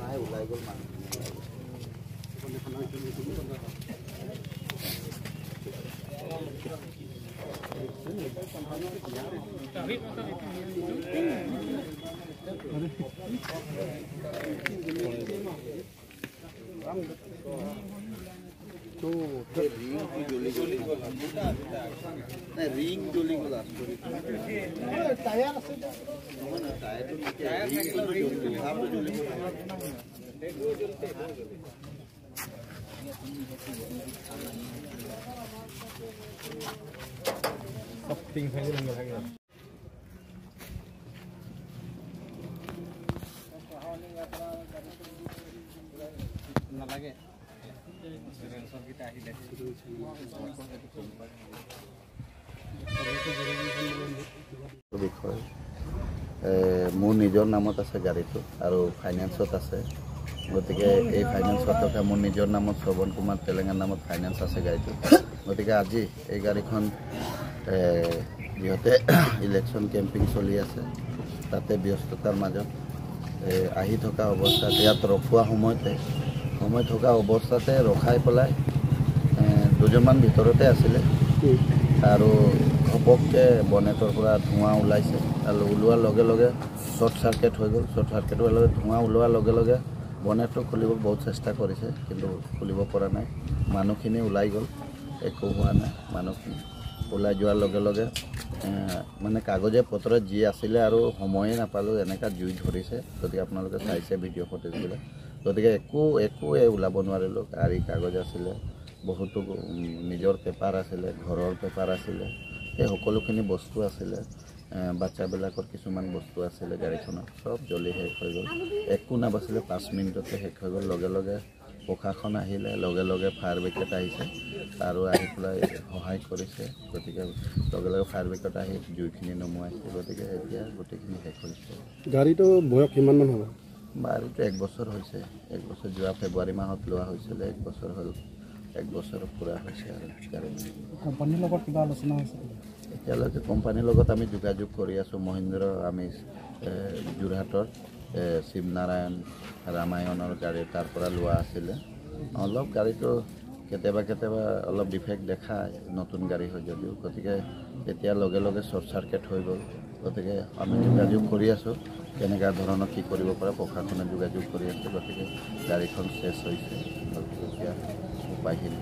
নাই ওলাই গ'ল মানুহ। ৰিং জ্বলি গ'ল। নালাগে। বিষয় মোৰ নিজৰ নামত আছে গাড়ীটো আৰু ফাইনেন্সত আছে, গতিকে এই ফাইনেন্সত থকা মোৰ নিজৰ নামত শ্ৰৱণ কুমাৰ তেলেংগাৰ নামত ফাইনেন্স আছে গাড়ীটো। গতিকে আজি এই গাড়ীখন যিহেতু ইলেকশ্যন কেম্পিং চলি আছে, তাতে ব্যস্ততাৰ মাজত আহি থকা অৱস্থাত ইয়াত ৰখোৱা সময়তে সময় থকা অৱস্থাতে ৰখাই পেলাই দুজনমান ভিতৰতে আছিলে আৰু ঘপককৈ বনেটৰ পৰা ধোঁৱা ওলাইছে আৰু ওলোৱাৰ লগে লগে শ্বৰ্ট চাৰ্কিট হৈ গ'ল। শ্বৰ্ট চাৰ্কিট হোৱাৰ লগে ধোঁৱা ওলোৱাৰ লগে লগে বনেটটো খুলিব বহুত চেষ্টা কৰিছে, কিন্তু খুলিব পৰা নাই। মানুহখিনি ওলাই গ'ল, একো হোৱা নাই। মানুহখিনি ওলাই যোৱাৰ লগে লগে মানে কাগজে পত্ৰে যি আছিলে আৰু সময়ে নাপালোঁ, এনেকুৱা জুই ধৰিছে। গতিকে আপোনালোকে চাইছে ভিডিঅ' ফুটেজবিলাক। গতিকে একোৱে ওলাব নোৱাৰিলোঁ। গাড়ী কাগজ আছিলে, বহুতো নিজৰ পেপাৰ আছিলে, ঘৰৰ পেপাৰ আছিলে, এই সকলোখিনি বস্তু আছিলে, বাচ্চাবিলাকৰ কিছুমান বস্তু আছিলে গাড়ীখনত, চব জ্বলি শেষ হৈ গ'ল। একো নাবাচিলে, 5 মিনিটতে শেষ হৈ গ'ল। লগে লগে প্ৰশাসন আহিলে, লগে লগে ফায়াৰ ব্ৰিগেড আহিছে আৰু আহি পেলাই সহায় কৰিছে। গতিকে লগে লগে ফায়াৰ ব্ৰিগেড আহি জুইখিনি নমুৱাইছে। গতিকে এতিয়া গোটেইখিনি শেষ হৈছে। গাড়ীটো বয়স কিমানমান হ'ব? গাড়ীটো 1 বছৰ হৈছে। 1 বছৰ, যোৱা ফেব্ৰুৱাৰী মাহত লোৱা হৈছিলে, 1 বছৰ হ'ল, 1 বছৰ পূৰা হৈছে। আৰু গাড়ী কোম্পানীৰ লগত কিবা আলোচনা হৈছে? এতিয়ালৈকে কোম্পানীৰ লগত আমি যোগাযোগ কৰি আছোঁ। মহিন্দ্ৰ আমি যোৰহাটৰ শিৱনাৰায়ণ ৰামায়ণৰ গাড়ী তাৰ পৰা লোৱা আছিলে। অলপ গাড়ীটো কেতিয়াবা কেতিয়াবা অলপ ডিফেক্ট দেখায়, নতুন গাড়ী হয় যদিও। গতিকে তেতিয়া লগে লগে শ্বৰ্ট চাৰ্কিট হৈ গ'ল। গতিকে আমি যোগাযোগ কৰি আছোঁ, কেনেকুৱা ধৰণৰ কি কৰিব পাৰে প্ৰশাসনে যোগাযোগ কৰি আছে। গতিকে গাড়ীখন চেছ হৈছে, গতিকে এতিয়া উপায়হীন।